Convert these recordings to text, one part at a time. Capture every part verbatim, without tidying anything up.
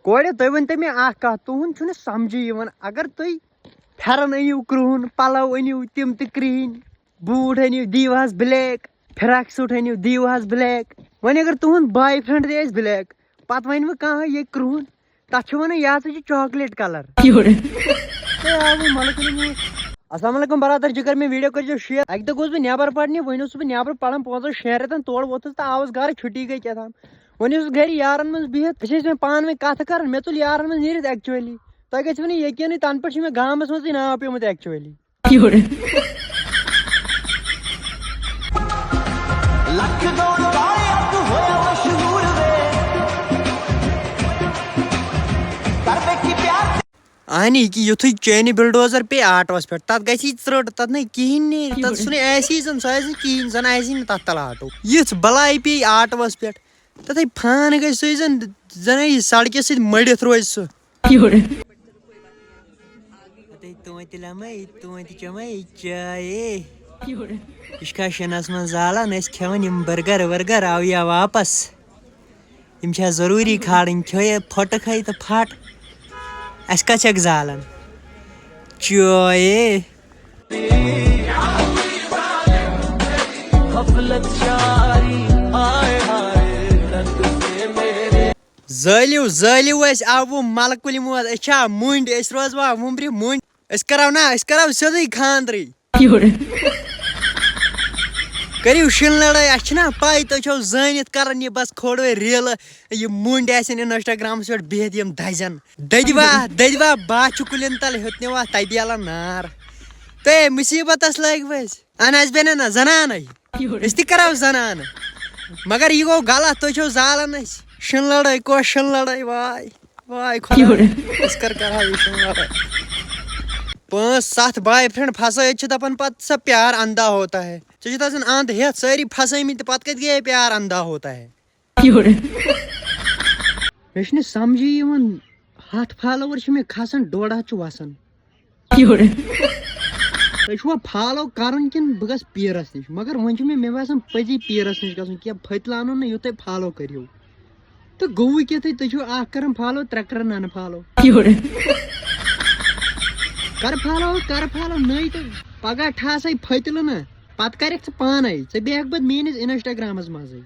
کورِ، تُہۍ ؤنۍ تو مےٚ اکھ کتھ، تُہُنٛد چھُنہٕ سمجھے یِوان۔ اگر تُہۍ پھٮ۪رن أنِو کرٛہُن، پلو أنِو تِم تہِ کرٛہِنۍ، بوٗٹھ أنِو، دِیِو حظ بلیک، فراک سوٗٹ أنِو، دِیِو حظ بلیک۔ وۄنۍ اگر تُہُنٛد بوائے فرینڈ تہِ آسہِ بلیک، پتہٕ ونہِ وۄنۍ کانٛہہ یہِ کرٛہُن، تتھ چھِ ونان یہِ ہسا چھُ چاکلیٹ کلر۔ ہے، آ، وۄنۍ ملک علم وول۔ السلام علیکم برادر، جگر مےٚ ویڈیو کٔرۍزیو شیئر۔ اکہِ دۄہ گوس بہٕ نٮ۪بر پرنہِ، وۄنۍ اوسُس بہٕ نٮ۪بر پران پانٛژن شٮ۪ن رٮ۪تن، تورٕ ووتھُس تہٕ آوُس گرٕ، چھُٹی گٔے کیٛاہ تام۔ وۄنۍ اوسُس گرِ یارن منٛز بِہِتھ، أسۍ ٲسۍ وۄنۍ پانہٕ ؤنۍ کتھٕ کران، مےٚ تُل یارن منٛز نیٖرِتھ ایکچولی۔ تۄہہِ گژھِوٕ نہٕ یقینٕے، تنہٕ پٮ۪ٹھ چھُ مےٚ گامس منٛزٕے ناو پیومُت ایکچولی۔ لکھ دور والے اب ہویا مشہور وے۔ کر بیٹھی پیار۔ اہنی، یہِ کہِ یُتھُے چینہِ بلڈوزر پیٚیہِ آٹوَس پٮ۪ٹھ، تَتھ گژھِ یہِ ژرٛٔٹ، تَتھ نہٕ کِہیٖنۍ نیرِ، تَتھ سُہ نہٕ آسی زَن، سُہ آسہِ نہٕ کِہیٖنۍ، زَن آسی نہٕ تَتھ تَل آٹو۔ یِژھ بَلاے پیٚیہِ آٹوَس پٮ۪ٹھ، تَتھَے فان گژھِ سُے زَن، زَن یہِ سڑکہِ سۭتۍ مٔڑِتھ روزِ سُہ۔ تُہۍ توتہِ لَمے، توتہِ چَمے چاے۔ یہِ چھُ کھا شِنَس منٛز زالان، أسۍ کھٮ۪وان یِم بٔرگر ؤرگر، آو یا واپس۔ یِم چھا ضروٗری کھالٕنۍ؟ کھیوٚو یہِ پھۄٹہٕ کھے تہٕ پھٹ۔ اَسہِ کَتھ چھَکھ زالان؟ چوے۔ غفلت جاری، ہائے ہائے، رنگ سے میرے۔ زٲلِو، زٲلِو اَسہِ آوُ مَلہٕ کُلہِ موز۔ أسۍ چھا مُنٛڈۍ؟ أسۍ روزوا وُمبرِ مُنٛڈۍ؟ أسۍ کَرو نا، أسۍ کَرو سیوٚدُے خانٛدرٕے۔ کٔرِو شِن لڑٲے، اَسہِ چھِنا پَے تُہۍ چھِو زٲنِتھ کَران یہِ بَس کھوڑوے ریٖلہٕ، یہِ مُنٛڈۍ آسن Instagramس پٮ۪ٹھ بِہِتھ یِم دَزن۔ دٔدوا، دٔدوا باتھ چھُ کُلٮ۪ن تَل ہیوٚتنیوا تَبیلَن نار۔ تہٕ مُصیٖبتَس لٲگۍ وۄنۍ أسۍ۔ اَہن حظ بیٚنہِ نہ زنانَے۔ أسۍ تہِ کَرو زنانہٕ۔ مگر یہِ گوٚو غلط، تُہۍ چھِو زالان أسۍ۔ شِن لڑٲے، کۄس شِن لڑٲے؟ واے۔ واے خۄدایا، أسۍ کر کرہاو یہِ شِن لڑٲے؟ پانٛژھ ستھ بوائے فرینڈ پھسٲیِتھ چھِ دپان پتہٕ سا پیار اندھا ہوتا ہے۔ ژےٚ چھُتھ آسان اند ہٮ۪تھ سٲری پھسٲمٕتۍ تہٕ پتہٕ کتہِ گٔیے پیار اندھا ہوتا ہے؟ مےٚ چھُنہٕ سمجھے یِوان، ہتھ فالوور چھِ مےٚ کھسان، ڈۄڈ ہتھ چھُ وسان۔ تۄہہِ چھُوا فالو کرُن کِنہٕ بہٕ گژھٕ پیٖرس نِش؟ مگر وۄنۍ چھُ مےٚ، مےٚ باسان پٔزی پیٖرس نِش گژھُن، کینٛہہ پھٔتۍ لاونو نہٕ یوٚت تۄہہِ فالو کٔرِو۔ تہٕ گوٚوُے کیٛاہ تۄہہِ، تُہۍ چھِو اکھ کران فالو، ترٛےٚ کران ان فالو۔ کر فالو، کر فالو نٔے تہٕ پگاہ ٹھاسے پھٔتلہٕ نہ، پتہٕ کرکھ ژٕ پانے، ژٕ بیٚہکھ پتہٕ میٲنِس انسٹاگرامس منٛزٕے۔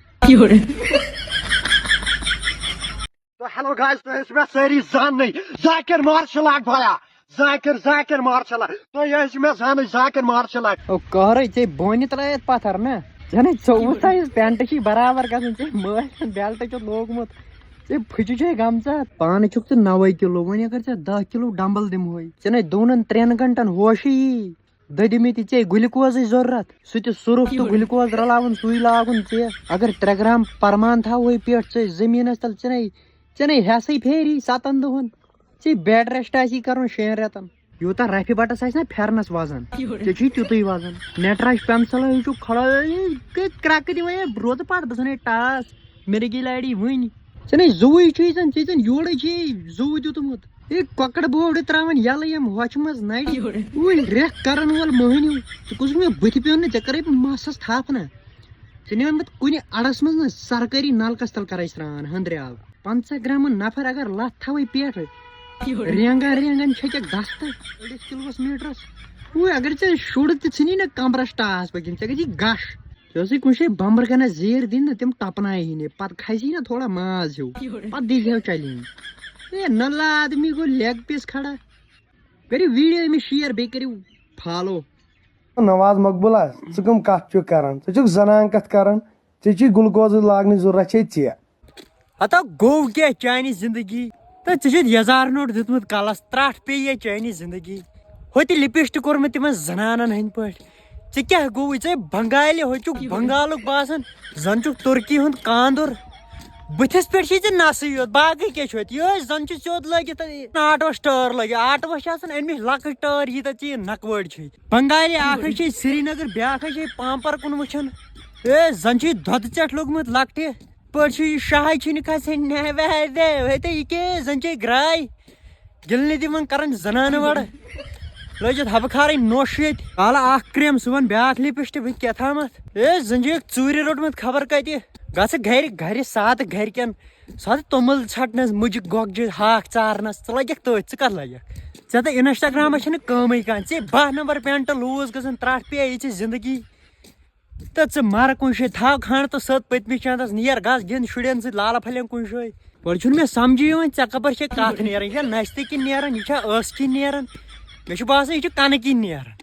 تو ہیلو گائز، تُہۍ ٲسِو مےٚ سٲری زاننٕے۔ ذاکر مارشل آرٹ بھایا، ذاکر، ذاکر مارشل آرٹ، تُہۍ ٲسِو مےٚ زاننٕے ذاکر مارشل آرٹ۔ او کہرے، ژےٚ بونہِ ترٲیتھ پتھر نا؟ زنٕے ژوٚوُہ سایز پینٹ چھی برابر گژھان، ژےٚ مٲلۍ ہُنٛد بیلٹ چھُتھ لوگمُت، ژےٚ پھُچہِ چھے گمژہ۔ پانہٕ چھُکھ ژٕ نَوَے کِلوٗ، وۄنۍ اگر ژےٚ دَہ کِلوٗ ڈمبل دِمہوے، ژےٚ نے دۄن ترٛٮ۪ن گنٹن ہوشی یی۔ دٔدمٕتۍ ژےٚ گلوکوزٕچ ضروٗرت، سُہ تہِ سُرُف تہٕ گلوکوز رلاوُن، سُے لاگُن ژےٚ۔ اگر ترٛےٚ گرام پرمان تھاوہے پٮ۪ٹھ ژےٚ زٔمیٖنس تل، ژےٚ نے، ژےٚ نے ہٮ۪سٕے پھیری ستن دۄہن۔ ژےٚ بیڈ ریسٹ آسی کرُن شٮ۪ن رٮ۪تن۔ یوٗتاہ رفہِ بٹس آسہِ نا پھٮ۪رنس وزن، ژےٚ چھُے تیُتُے وزن۔ نٹراج پینسل ہے چھُ کھڑا، ہے، کٔتۍ کرٛکہٕ دِوان ہے روزٕ پتھ، بہٕ زن ہے ٹاس۔ مےٚ رٔگی لارِ وٕنۍ۔ ژےٚ نے زُوٕے چھُے زن، ژےٚ زن یورے چھے زُو دیُتمُت۔ ہے، کۄکر بوڑٕ تراوان یلہٕ یِم ہۄچھِ منٛز نرِ۔ وٕنۍ ریکھ کرن وول مٔہنیو۔ ژٕ کُس مےٚ بٕتھِ پیوٚن نہٕ، ژےٚ کَرے بہٕ مَسَس تھپھ نہ۔ ژےٚ نیوٗمُت کُنہِ اَڑَس منٛز نہ سرکٲری نلکَس تَل کَرَے سرٛان ہَنٛدرِ آب۔ پنٛژاہ گرٛامَن نفر اگر لَتھ تھاوَے پٮ۪ٹھ، رینٛگان رینٛگان چھَکھ دَستہٕ أڑِس کِلوَس میٖٹرَس۔ وٕے اگر ژےٚ شُر تہِ ژھٕنی نہ کمرَس ٹاس پٔکِنۍ، ژےٚ گژھی گَش۔ ژےٚ ٲسٕے کُنہِ جایہِ بمبر کنہ زیٖر دِنۍ نہ، تِم تپنایہِ ہی نہٕ، پتہٕ کھسی نہ تھوڑا ماز ہیوٗ، پتہٕ دِیہِ ہیو چلینج۔ اے نلہ آدمی گوٚو لیگ پیس کھڑا۔ کٔرِو ویڈیو أمِس شیئر، بیٚیہِ کٔرِو فالو۔ نواز مقبولا، ژٕ کٕم کتھ چھُکھ کران؟ ژٕ چھُکھ زنان کتھ کران، ژےٚ چھُے گلوکوز لاگنٕچ ضروٗرت چھے ژےٚ۔ ہتا گوٚو کیٛاہ چانہِ زندگی؟ تہٕ ژےٚ چھُتھ یزار نوٚٹ دیُتمُت کلس، ترٛٹھ پیٚیہِ یے چانہِ زندگی۔ ہوٚتہِ لپسٹک کوٚرمُت تِمن زنانن ہٕنٛدۍ پٲٹھۍ۔ ژےٚ کیٛاہ گوٚوُے؟ ژےٚ بنگالہِ، ہوٚتہِ چھُکھ بنگالُک باسان، زن چھُکھ تُرکی ہُنٛد کاندُر۔ بٕتھِس پٮ۪ٹھ چھے ژےٚ نسٕے یوت، باقٕے کیٛاہ چھُ اتہِ؟ یِہوٚے زن چھُ سیوٚد لٲگِتھ آٹوس ٹٲر لٲگِتھ۔ آٹوس چھِ آسان امہِ نِش لۄکٕٹۍ ٹٲر، ییٖتیٛاہ ژےٚ یہِ نکوٲڑۍ چھے۔ بنگالہِ اکھ ہے چھے سرینگر، بیٛاکھ ہے چھے پامپر کُن وٕچھان۔ اے، زن چھُے دۄدٕ ژٮ۪ٹھ لوٚگمُت لۄکٹہِ۔ پٲٹھۍ چھُ یہِ شاہے چھُنہٕ کھسان، نہ، وے، وے، وے، تہٕ یہِ کیٛاہ زن چھے گراے۔ گِلنہِ دِوان کران زنانہٕ وڑٕ۔ لٲجِتھ حبہٕ کھارٕنۍ نوٚش ییٚتہِ۔ کالہٕ اکھ کریم، صُبحن بیٛاکھ لِپسٹِک، بہٕ کیٛاہ تھامتھ۔ اے، زن چھُ یہِ ژوٗرِ روٚٹمُت خبر کتہِ۔ گژھٕ گرِ، گرِ ساتہٕ گرِکٮ۪ن۔ سۄ تہِ توٚمُل ژھٹنس، مُجہِ گۄگجہِ، ہاکھ ژارنس، ژٕ لگکھ تٔتھۍ، ژٕ کتھ لگکھ؟ ژےٚ تہٕ انسٹاگرامس چھنہٕ کٲمٕے کانٛہہ، ژےٚ باہ نمبر پینٹ لوٗز گژھان ترٛٹھ پیٚیہِ ژےٚ زندگی۔ تہٕ ژٕ مر کُنہِ جایہِ، تھاو کھنڈ تہٕ سٔت پٔتمِس چندس، نیر گژھ گِنٛد شُرٮ۪ن سۭتۍ لالہٕ پھلٮ۪ن کُنہِ جایہِ۔ گۄڈٕ چھُنہٕ مےٚ سمجھے یِوان ژےٚ کپٲرۍ چھے کتھ نیران، یہِ چھا نستہِ کِنۍ نیران، یہِ چھا ٲسہٕ کِنۍ نیران؟ مےٚ چھُ باسان یہِ چھُ کنہٕ کِنۍ نیران۔